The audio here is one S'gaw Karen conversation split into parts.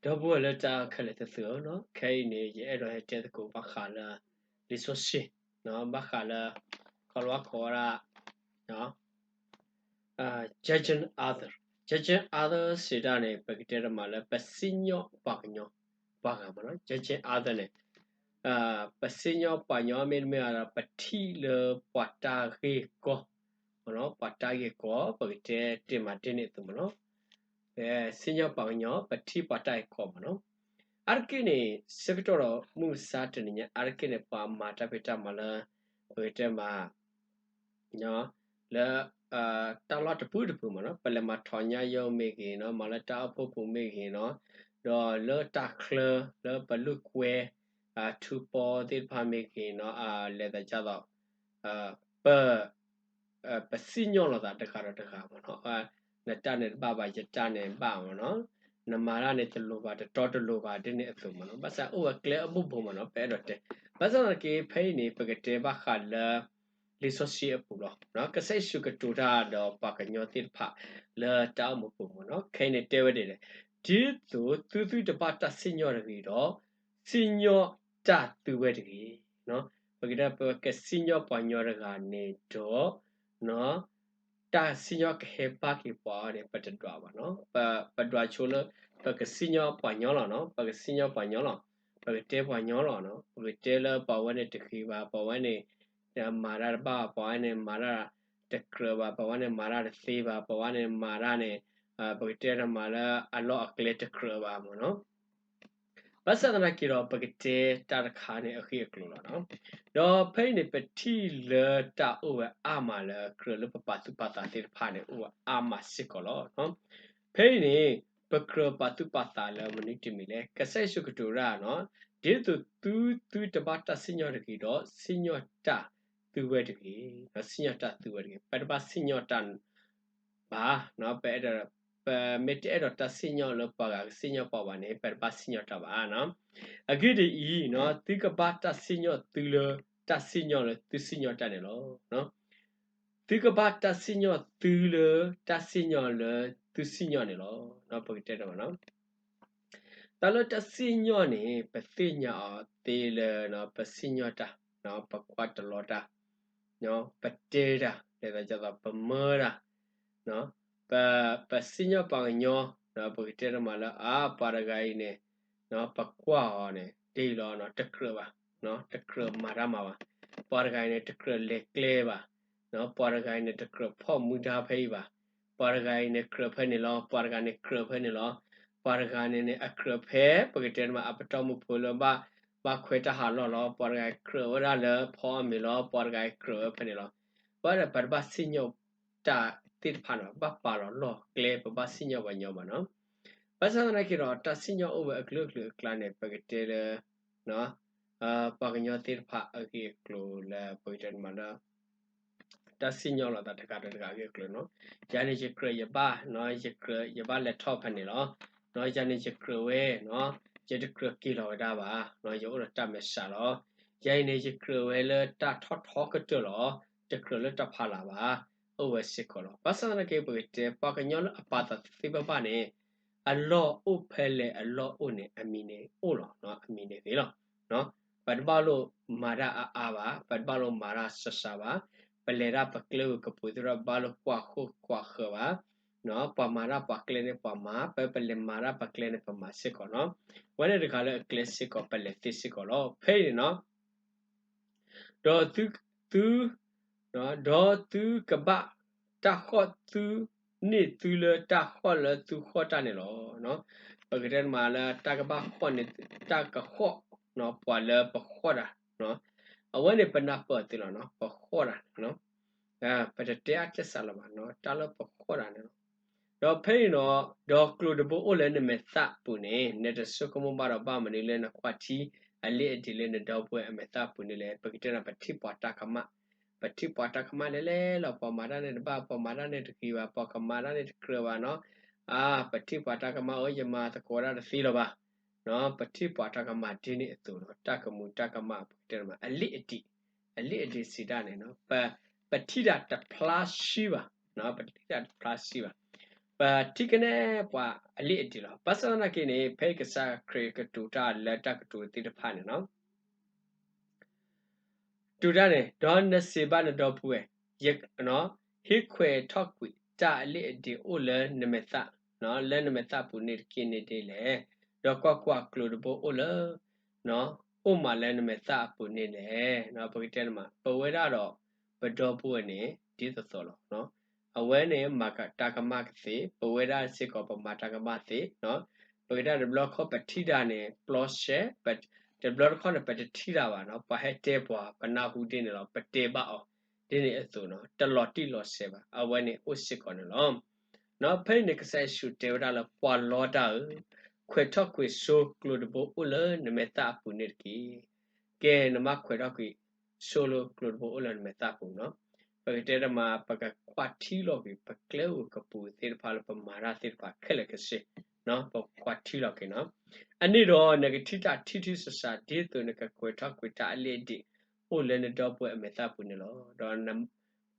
ဒီပုၢ်ဝဲၢ်လၢတၢ်ခဲလၢာ်သ့ၣ်သုဧၢ, ခဲအံၤန့ၣ် ယအဲၣ်ဒိးဟဲတဲသကိးဘၣ်ဃးလၢ လံာ်စီဆှံ, ဘၣ်ဃးလၢ ခီလီၤဝါခိးဝဲဒၣ် Judging Others, Judging Others စံးတၢ်န့ၣ် ပကတဲတမးလၢ ပစံၣ်ညီၣ်ပှၤကညီ ပှၤဂၤမ့ၢ်နီၤ. Judging Others န့ၣ် ပစံၣ်ညီၣ်ပှၤကညီ မ့တမ့ၢ်ဒီး ပထံၣ်လၢပှၤတၢ်ဂ့ၢ်ကီ ပှၤတၢ်ဂ့ၢ်ကီ ပကတဲတ့ၢ်မးဒ်န့ၣ်အသိးမ့ၢ်နီၤ. ပစံၣ်ညီၣ်ပှၤကညီ ပထံၣ်ပှၤတၢ်ဂ့ၢ်ကီမ့ၢ်နီၤ. အါတက့ၢ်န့ၣ် ဆၢကတီၢ်ဒီးမုၢ်မဆါတနံၤညါ အါတက့ၢ်န့ၣ် ပှၤမၤတၢ်ဖံးတၢ်မၤလၢ ပကတဲမး လၢ တၢ်လီၢ်တပူၤတပူၤမ့ၢ်နီၤ, ပလဲၤမၤထီၣ်ညါယိမ့ၢ်ဂ့ၤနီၤ, မၤလၢတၢ်အိၣ်ဖှိၣ်ပူၤမ့ၢ်ဂ့ၤနီၤ, ဒီးလၢတၢ်ချၢ လၢပလုၢ်ကွဲ ထူပီသ့ၣ်တဖၣ်မ့ၢ်ဂ့ၤနီၤ, လဲၤသးဒ်သိး ပ ပစံၣ်ညီၣ်လိာ်သးတဂၤဒီးတဂၤမ့ၢ်နီၤ. နတၢ်န့ၣ်တဘၣ်ဘၣ် ယတၢ်န့ၣ်ဘၣ်မ့ၢ်နီၤ. နမၤတၢ်န့ၣ်တလိၤဘၣ် တတီတလိၤဘၣ် ဒ်န့ၣ်အသိးမ့ၢ်နီၤ. ဘၣ်ဆၣ်အိၣ်ဝဲကျဲအဘိဘိမ့ၢ်နီၤ ပအဲၣ်ဒိးတဲ. ဘၣ်ဆၣ်သနာ်က့ ဖဲအံၤန့ၣ် ပကတဲဘၣ်ဃးလၢ လံာ်စီဆှံအပူၤလီၤ. ကစၢ်ယ့ၣ်ၡူးကတိၤတၢ်ဒီးပှၤကညီသ့ၣ်တဖၣ် လၢတၢ်အိၣ်မူပူၤမ့ၢ်နီၤ. ခဲအံၤန့ၣ်တဲဝဲဒ်လဲၣ်, ဒ်သိးသုသုတဘၣ်တၢ်စံၣ်ညီၣ်တဂ့ၤဒီး စံၣ်ညီၣ်တၢ်သုဝဲတဂ့ၤ. ပကတဲ ပကစံၣ်ညီၣ်ပှၤကညီတဂၤန့ၣ်ဒီး တၢ်စံၣ်ညီၣ်ကဟဲဘၣ်က့ၤပှၤအီၤန့ၣ် ပတဒွးဘၣ်နီၤ. ပဒွးဆိလၢ ပကစံၣ်ညီၣ်ပှၤကညီလီၤနီၤ. ပကစံၣ်ညီၣ်ပှၤကညီလီၤ. ပကတဲပှၤကညီလီၤနီၤ. ပကတဲလၢပှၤဝဲန့ၣ်တဂ့ၤဘၣ်, ပှၤဝဲန့ၣ် မၤတၢ်တဘၣ်, ပှၤဝဲန့ၣ်မၤတၢ်တကြၢးဘၣ်, ပှၤဝဲန့ၣ်မၤတၢ်တသ့ဘၣ်, ပှၤဝဲန့ၣ်မၤတၢ်န့ၣ် ပကတဲတမးလၢအလီၢ်အကျဲတကြၢးဘၣ်မ့ၢ်နီၤ. ဘၣ်ဆၣ်သနာ်က့ဒီး ပကတဲတၢ်တခါန့ၣ်အဂ့ၢ်အကျိၤလီၤနီၤ. ဒီးဖဲအံၤန့ၣ် ပထံၣ်လၢတၢ်အိၣ်ဝဲအါမးလၢကြၢးလၢပပာ်သူၣ်ပာ်သးသ့ၣ်တဖၣ်န့ၣ် အိၣ်ဝဲအါမးစ့ၢ်ကီးလီၤ. ဖဲအံၤန့ၣ် ပကြၢးပာ်သူၣ်ပာ်သးလၢမနုၤတမံၤလဲၣ်. ကစၢ်ယ့ၣ်ၡူးကတိၤတၢ်နီၤ, ဒ်သိးသုသုတဘၣ်တၢ်စံၣ်ညီၣ်တဂ့ၤဒီး စံၣ်ညီၣ်တၢ်သုဝဲတဂ့ၤ, စံၣ်ညီၣ်တၢ်သုဝဲတဂ့ၤ. ပတဘၣ်စံၣ်ညီၣ်တၢ် ဘၣ်, ပအဲၣ်ဒိး ပမ့ၢ်တအဲၣ်ဒိးတၢ်စံၣ်ညီၣ်လၢပှၤဂၤကစံၣ်ညီၣ်ပှၤဘၣ်န့ၣ် ပတဘၣ်စံၣ်ညီၣ်တၢ်ဘၣ်. အဂ့ၢ်ဒ်အံၤ, သုကဘၣ်တၢ်စံၣ်ညီၣ်သုလၢတၢ်စံၣ်ညီၣ်လၢသုစံၣ်ညီၣ်တၢ်န့ၣ်လီၤ. သုကဘၣ်တၢ်စံၣ်ညီၣ်သုလၢတၢ်စံၣ်ညီၣ်လၢသုစံၣ်ညီၣ်န့ၣ်လီၤ. ပကတဲတမး တၢ်လၢတၢ်စံၣ်ညီၣ်န့ၣ် ပသ့ၣ်ညါအီၤသ့လၢ ပစံၣ်ညီၣ်တၢ်, ပကွၢ်တလီတၢ်, ပတဲတၢ်, လဲၤသးဒ်သိး ပမၢတၢ်, ပ ပစံၣ်ညီၣ်ပှၤကညီ, ပကတဲတမးလၢ အါ ပှၤတဂၤအံၤန့ၣ် ပကွၢ်အီၤန့ၣ် ဒ်အံၤလီၤ, တကြၢးဘၣ်, တကြၢးမၤတၢ်မၤဘၣ်, ပှၤတဂၤအံၤန့ၣ် တကြၢးလဲၤကျဲဘၣ်, ပှၤတဂၤအံၤန့ၣ် တကြၢးဖီၣ်မူဒါဖဲအံၤဘၣ်, ပှၤတဂၤအံၤန့ၣ် ကြၢးဖဲန့ၣ်လီၤ, ပှၤတဂၤန့ၣ် ကြၢးဖဲန့ၣ်လီၤ, ပှၤတဂၤန့ၣ်န့ၣ် အကြၢးဖဲ ပကတဲတမး အပတီၢ်မုၢ်ဖိလၢဘၣ် ဘၣ်ခွဲးတၢ်ဟးလီၢ်လီၤ, ပှၤတဂၤအံၤကြၢးဝဲဒၣ်လၢဖီအီၣ်မ့ၤလီၤ, ပှၤတဂၤအံၤကြၢးဝဲဖဲန့ၣ်လီၤ. ပဝဲဒၣ်ပတဘၣ်စံၣ်ညီၣ်တၢ်သ့ၣ်တဖၣ်န့ၣ် ဘၣ်ပာ်လီၤလီၢ်ကျဲ ပဘၣ်စံၣ်ညီၣ်ပှၤကညီဘၣ်နီၤ. ဘၣ်ဆၣ်သနာ်က့ဒီး တၢ်စံၣ်ညီၣ်အိၣ်ဝဲအကလုာ်ကလုာ်အကျါန့ၣ် ပကတဲလၢ ပှၤကညီသ့ၣ်တဖၣ်အဂ့ၢ်အကျိၤလၢ ပကတဲမးလၢ တၢ်စံၣ်ညီၣ်လိာ်သးတဂၤဒီးတဂၤအဂ့ၢ်အကျိၤနီၤ. ယၤန့ၣ်ယကြၢးယဘၣ်, ယကြၢးယဘၣ်လဲၤထီၣ်ဖဲန့ၣ်လီၤ. ယၤန့ၣ်ယကြၢးဝဲ, ယတကြၢးက့ၤလီၤဝဲဒၣ်ဘၣ်, ယအိၣ်ဒီးတၢ်မဲာ်ဆှးလီၤ. ယၤအံၤန့ၣ် ယကြၢးဝဲလၢတၢ်ထီၣ်ထီကတၢၢ်လီၤ, တကြၢးလၢတၢ်ဖးလၢ်ဘၣ်, အိၣ်ဝဲစ့ၢ်ကီးလီၤ. ဘၣ်ဆၣ်သနာ်က့ ပကတဲ ပှၤကညီလၢအပာ်သးသ့ဘၣ်ဘၣ်န့ၣ် အလီၢ်အိၣ်ဖဲလဲၣ်အလီၢ်အိၣ်န့ၣ် အမံၤန့ၣ်အိၣ်လီၤ, အမံၤန့ၣ်ဂ့ၤလီၤ. ပတဘၣ်လိၣ်မၤတၢ်အါအါဘၣ်, ပတဘၣ်လိၣ်မၤတၢ်စှၤစှၤဘၣ်, ပလဲၤတၢ်ပကျဲဝံၤကပူၤသ့ၣ်ဒီး ပဘၣ်လိၣ်ကွၢ်ဃိကွၢ်ဃၢၤဘၣ်, ပှၤမၤတၢ်ပှၤကျဲန့ၣ်ပှၤမၤ, ပ ပလဲၤမၤတၢ်ပှၤကျဲန့ၣ် ပမၤစ့ၢ်ကီးနီၤ. ဝဲန့ၣ်တဂၤလၢအကျဲစ့ၢ်ကီး ပလဲၤသ့စ့ၢ်ကီးလီၤ. ဖဲအံၤန့ၣ်နီၤ ဒီးသု သု ဒီးသုကဘၣ်တၢ်ဃီၣ်သုန့ၢ်သုလၢတၢ်ဃီၣ်လၢသုဃီၣ်တၢ်န့ၣ်လီၤ. ပကတဲမးလၢတၢ်ကဘၣ်ဃီၣ်န့ၣ် တၢ်ကဃီၣ် ပှၤလၢပဃီၣ်တၢ်, အဝဲန့ၣ်ပနၢ်ပၢၢ်သ့လီၤနီၤ, ပဃီၣ်တၢ်န့ၣ်လီၤ. ပတတဲအါတဲစှၤလၢၤဘၣ်နီၤ, တၢ်လၢပဃီၣ်တၢ်န့ၣ်လီၤ. ဒီးဖဲအံၤနီၤ, ဒီးကျိၤတဘိအိၣ်လၢနမဲာ်သၣ်ပူၤန့ၣ် နတဆိကမိၣ်ဘၣ်ဒီးဘၣ်မနုၤလၢနကွၢ်ထံအလံာ်အဒံးလၢနဒီပုၢ်ဝဲၢ်အမဲာ်သၣ်ပူၤန့ၣ်လဲၣ်. ပကတဲနီၤ ပထံၣ်ပှၤတၢ်ကမၣ်, ပထံၣ်ပှၤတၢ်ကမၣ်လဲၤလဲၤလီၤ, ပှၤမၤတၢ်န့ၣ်တဘၣ်, ပှၤမၤတၢ်န့ၣ်တဂ့ၤဘၣ်, ပှၤကမၤတၢ်န့ၣ်တကြၢးဘၣ်နီၤ. အါ, ပထံၣ်ပှၤတၢ်ကမၣ်ဧၢ, ယမၤသကိးတၢ်တသ့လၢၤဘၣ်. ပထံၣ်ပှၤတၢ်ကမၣ်ဒ်န့ၣ်အသိးနီၤ, တၢ်ကမူၤတၢ်ကမၣ် ပကတဲမး အလံာ်အဒံး, အလံာ်အဒံးစံးတၢ်န့ၣ်နီၤ, ပထံၣ်တၢ်တဖျါဆှံဘၣ်, ပထံၣ်တၢ်တဖျါဆှံဘၣ်. ပထံၣ်ကနဲပှၤအလံၣ်အဒံးလီၤ. ဘၣ်ဆၣ်သနာ်က့န့ၣ် ဖဲအံၤကစၢ်ခရံာ်ကတိၤတၢ်လၢတၢ်ကတိၤသ့ၣ်တဖၣ်န့ၣ်လီၤ. တိၤတၢ်န့ၣ်, ဒီးနစံးဘၣ်နဒီပုၢ်ဝဲၢ်, ယ, ဟ့ၣ်ခွဲးထီၣ်ကွံာ်တၢ်အလံၣ်အဒံးအိၣ်လၢနမဲာ်သၣ်, လၢနမဲာ်သၣ်ပူၤန့ၣ်တက့ၢ်န့ၣ်ဒ်လဲၣ်. ဒီးကွၢ်ကွၢ်, ကျိၤတဘိအိၣ်လၢ အိၣ်မးလၢနမဲာ်သၣ်အပူၤန့ၣ်လဲၣ်. ပကတဲတမး ပဝဲဒၣ်ဒီးပဒီပုၢ်ဝဲၢ်န့ၣ် ဒ်သိးသိးလီၤ. အဝဲန့ၣ်မၤတၢ်ကမၣ်ကသ့, ပဝဲဒၣ်စ့ၢ်ကီးပမၤတၢ်ကမၣ်သ့, ပကတဲတဘျီတခီၣ်ပထံၣ်တၢ်န့ၣ် ပျီရှဲ, တဘျီတခီၣ်န့ၣ် ပတထံၣ်တၢ်ဘၣ်နီၤ, ပှၤဟဲတဲပှၤ ပနၢ်ဟူဒ်န့ၣ်လီၤ, ပတဲဘၣ်အီၤဒ်န့ၣ်အသိးနီၤ, တလီၤတံၢ်လီၤဆဲးဘၣ်, အဝဲန့ၣ်အိၣ်စ့ၢ်ကီးန့ၣ်လီၤ. ဖဲအံၤန့ၣ် ကစၢ်ယ့ၣ်ၡူးတဲဝဲဒၣ်လၢ ပှၤလီတၢ်ဧၢ, ခွဲးထီၣ်ကွံာ်ဆိကျိၤတဘိအိၣ်လၢနမဲာ်သၣ်အပူၤန့ၣ်တက့ၢ်. ကဲ နမ့ၢ်ခွဲးထီၣ်ကွံာ်ဆိလၢကျိၤတဘိအိၣ်လၢနမဲာ်သၣ်အပူၤနီၤ, ပကတဲတမး ပကကွၢ်ထံလီၤက့ၤ ပကျဲဧိၤကပူၤသ့ၣ်တဖၣ်လၢပမၤတၢ်သ့ၣ်တဖၣ်ခဲလၢာ်ခဲဆ့, ပကွၢ်ထံလီၤက့ၤနီၤ. အန့ၣ်ဒီးနကထံၣ်တၢ်ထံထံဆးဆး ဒ်သိးနကခွဲးထီၣ်ကွံာ်တၢ်အလံၣ်အဒံး အိၣ်လၢနဒီပုၢ်ဝဲၢ်အမဲာ်သၣ်ပူၤန့ၣ်လီၤ. ဒီး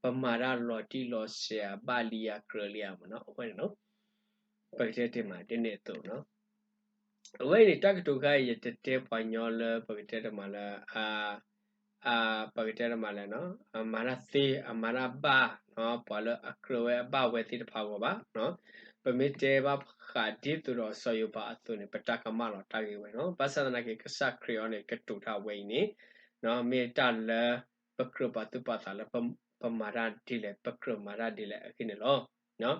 ပမၤတၢ်လီၤတံၢ်လီၤဆဲးဧါ, ဘၣ်လံဧါ, ကြၢးလံဧါမးနီၤ, အဝဲန့ၣ်လီၤ. ပကတဲတ့ၢ်မးဒ်န့ၣ်အသိးနီၤ. အဝဲအံၤန့ၣ် တၢ်ကတိၤခါအံၤ ယတတဲပှၤကညီလၢ ပကတဲတမးလၢ ပကတဲတမးလၢ အမၤတၢ်သ့ အမၤတၢ်ဘၣ်, ပှၤလၢအကြၢးဝဲအဘၣ်ဝဲသ့ၣ်တဖၣ်အဂီၢ်ဘၣ်. ပမ့ၢ်တဲဘၣ်ဃးဒ်သိးဒီးစီၤယိၤဘးအသိးန့ၣ် ပတၢ်ကမၣ်လီၤတၢ်ဂ့ၢ်ဝဲနီၤ. ဘၣ်ဆၣ်သနာ်က့ ကစၢ်ခရံာ်အံၤန့ၣ် ကတိၤတၢ်ဝဲအံၤန့ၣ် မ့ၢ်တၢ်လၢပကြၢးပာ်သူၣ်ပာ်သးလၢ ပမၤတၢ်ဒ်လဲၣ်, ပကြၢးမၤတၢ်ဒ်လဲၣ်အဂ့ၢ်န့ၣ်လီၤ.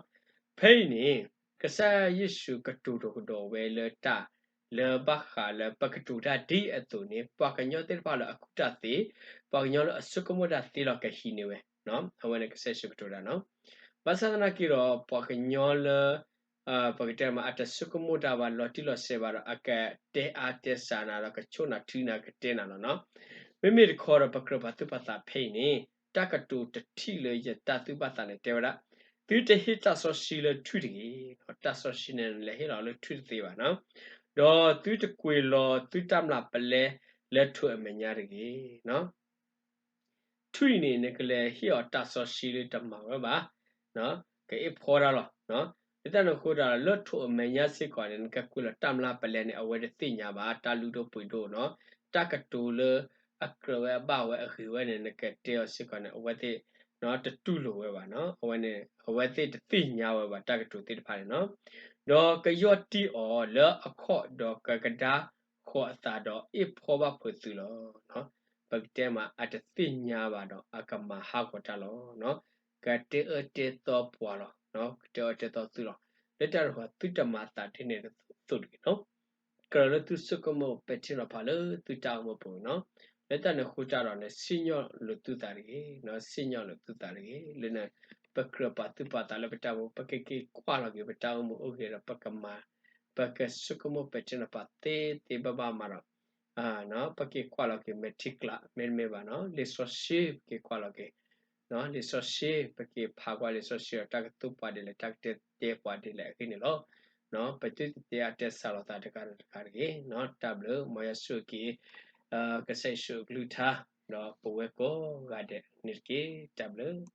ဖဲအံၤန့ၣ် ကစၢ်ယ့ၣ်ၡူးကတိၤကဒီးဝဲလၢတၢ်လၢဘၣ်ဃးလၢပကတိၤတၢ်ဒ်အံၤအသိးန့ၣ် ပှၤကညီသ့ၣ်တဖၣ်လၢအကူၣ်တၢ်သ့, ပှၤကညီလၢအဆိကမိၣ်တၢ်သ့လီၤကဟံးန့ၢ်ဝဲ, အဝဲန့ၣ်ကစၢ်ယ့ၣ်ၡူးကတိၤတၢ်နီၤ. ဘၣ်ဆၣ်သနာ်က့ဒီး ပှၤကညီလၢ ပကတဲမး အတဆိကမိၣ်တၢ်ဘၣ် လီၤတံၢ်လီၤဆဲးဘၣ်ဒီး အကတဲအါတဲစှၤနၤဒီး ကဆိၣ်နၤထုနၤကတဲနၤလီၤနီၤ. မ့မ့ၢ်တခီဒီး ပကြၢးပာ်သူၣ်ပာ်သးဖဲအံၤန့ၣ် တၢ်ကတိၤတထံၣ်လၢယတၢ်သူၣ်ဘၣ်သးန့ၣ် တဲဝဲဒၣ်, သုတဟ့ၣ်တၢ်စီဆှံလၢထွံၣ်တဂ့ၤ, တၢ်စီဆှံန့ၣ် လဲၤဟ့ၣ်လီၤလၢထွံၣ်တသ့ဘၣ်နီၤ. ဒီးသုတကွံာ်လီၤသုတၢ်မျၢ်ပလဲလၢထိၣ်အမဲာ်ညါတဂ့ၤ. ထွံၣ်န့ၣ် နကလဲၤဟ့ၣ်အီၤတၢ်စီဆှံလၢတမၤဝဲဘၣ်, ကအ့ၣ်ဖှီတၢ်လီၤ. လၢတၢ်န့ၣ်အဃိဒီး လၢထိၣ်အမဲာ်ညါစ့ၢ်ကီးန့ၣ် နကကွံာ်လီၤတၢ်မျၢ်ပလဲန့ၣ် အဝဲတသ့ၣ်ညါဘၣ် တၢ်လုၢ်ဒိၣ်ပှ့ၤဒိၣ်နီၤ. တၢ်ကတိၤလၢအကြၢးဝဲအဘၣ်ဝဲအဂ့ၤဝဲန့ၣ် နကတဲအီၤစ့ၢ်ကီးန့ၣ် အဝဲသ့ၣ် တတူၢ်လိာ်ဝဲဘၣ်နီၤ. အဝဲန့ၣ် အဝဲသ့ၣ်တသ့ၣ်ညါဝဲဘၣ် တၢ်ကတိၤသ့ၣ်တဖၣ်န့ၣ်နီၤ. ဒီးကယီၢ်တံၢ်အီၤလၢအခီၣ် ဒီးကကဒါဃီၤအသးဒီး အ့ၣ်ဖှီဘၣ်ဖုးသုလီၤ. ပကတဲမး အတသ့ၣ်ညါဘၣ်ဒီး အကမၤဟးဂီၤတၢ်လီၤ. ကတဲအၢတဲသီပှၤလီၤ, ကတဲအၢတဲသီသုလီၤ. လၢတၢ်န့ၣ်အဃိ သုတမၤသးဒ်န့ၣ်အသိးတဂ့ၤနီၤ. ကြၢးလၢသုဆိကမိၣ်ပဲာ်ထံနီၤဖးလၢသုတၢ်အိၣ်မူပူၤနီၤ. လၢတၢ်န့ၣ်အဃိတၢ်ဒီး နစံၣ်ညီၣ်လိာ်သုသးတဂ့ၤ, စံၣ်ညီၣ်လိာ်သုသးတဂ့ၤ. လၢန့ၣ် ပကြၢးပာ်သူၣ်ပာ်သးလၢပတၢ်အိၣ်မူ ပကက့ၤကွၢ်လီၤက့ၤ ပတၢ်အိၣ်မူအိၣ်ဂ့ၤဒီး ပကမၤ ပကဆိကမိၣ်ပဲာ်ထံနီၤဖးသ့သ့ဘၣ်ဘၣ်မးဒီး ပက့ၤကွၢ်လီၤက့ၤ မဲာ်ထံကျး မ့တမ့ၢ်ဘၣ်နီၤ လံာ်စီဆှံ ပက့ၤကွၢ်လီၤက့ၤ လံာ်စီဆှံ ပက့ၤဖးကွၢ်လံာ်စီဆှံဒီး တၢ်ကတိၤပှၤဒ်လဲၣ် တၢ်ကတဲတဲပှၤဒ်လဲၣ်အဂ့ၢ်န့ၣ်လီၤ. ပသုတတဲအါတဲစှၤလိာ်သးတဂၤဒီးတဂၤတဂ့ၤ. တၢ်ဘျုး မ်ယွၤဆိၣ်ဂ့ၤက့ၤ ကစၢ်ယ့ၣ်ၡူးအကလုၢ်ကထါ ဒီးပဝဲကိးဂၤဒဲးန့ၣ်တက့ၢ်. တၢ်ဘျုး